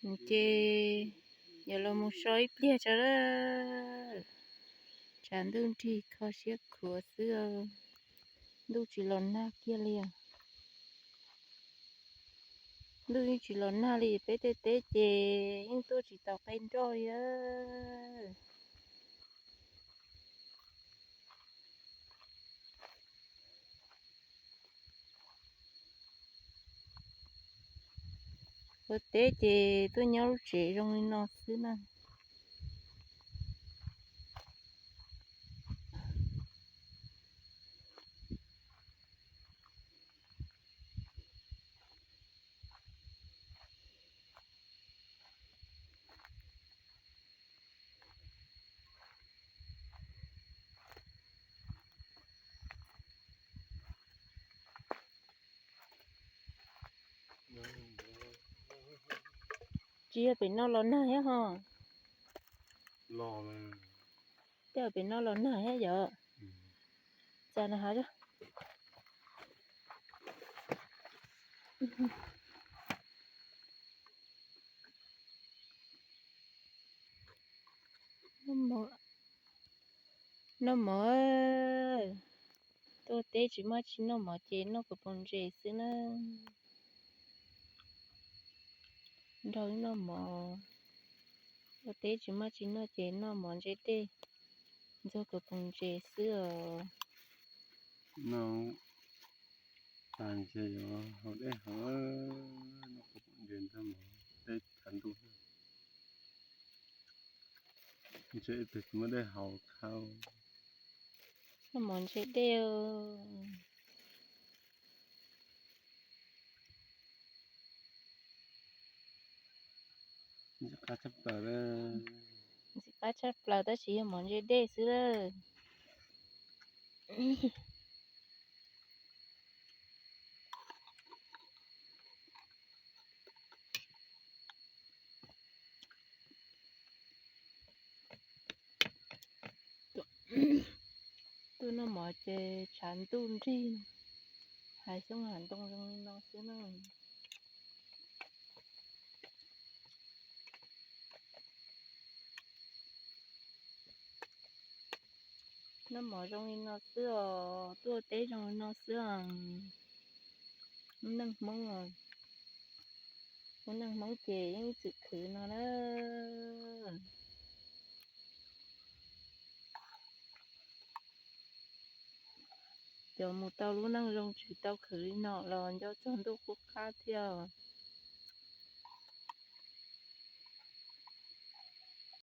Ces yuav los mus so ib pliag tso lawm. Tshav ntuj nrig kho siab khuav xwb, ntuj tsis los nag kiag li. Ntuj yeej tsis los nag li, peb tej teb ces yeej tuaj tsis tau qe nroj li. Ua teb ces tuaj nyob lub tsev zoo li no xwb na. Tsis yog pem no los nag thiab ho. Tej pem no los nag thiab yom. Txas na hav. Noj mov, tuaj teb tsis muaj tsis noj mov ces noj kuv poom ntses xwb na. Nrog noj mov, tuaj teb tsis muaj tsis noj ces noj mov ntse dej, ntxuag kuv poom ntses xwb os. Noj tas ntshe yuav haus dej haus, noj kuv poom ntses ntxuag mov, dej tshav ntuj. Ntshe ib pliag tsis muaj dej haus khau. Noj mov ntse dej. Ntxim qab tshaj plaws, ntxim qab tshaj plaws tab sis yog mov ntse dej xwb lawm. Tuaj noj mov ces tshav ntuj nrig, hav xyoob hav ntoo zoo li no xwb na. Noj mov zoo li no xwb os, tuaj teb zoo li no xwb os. Lub neej Hmoob, lub neej Hmoob ces yeej txwm khwv no na. Cov mus tau lub neej zoo tsis tau khwv li no los nco txog ntuj qub qab thiab.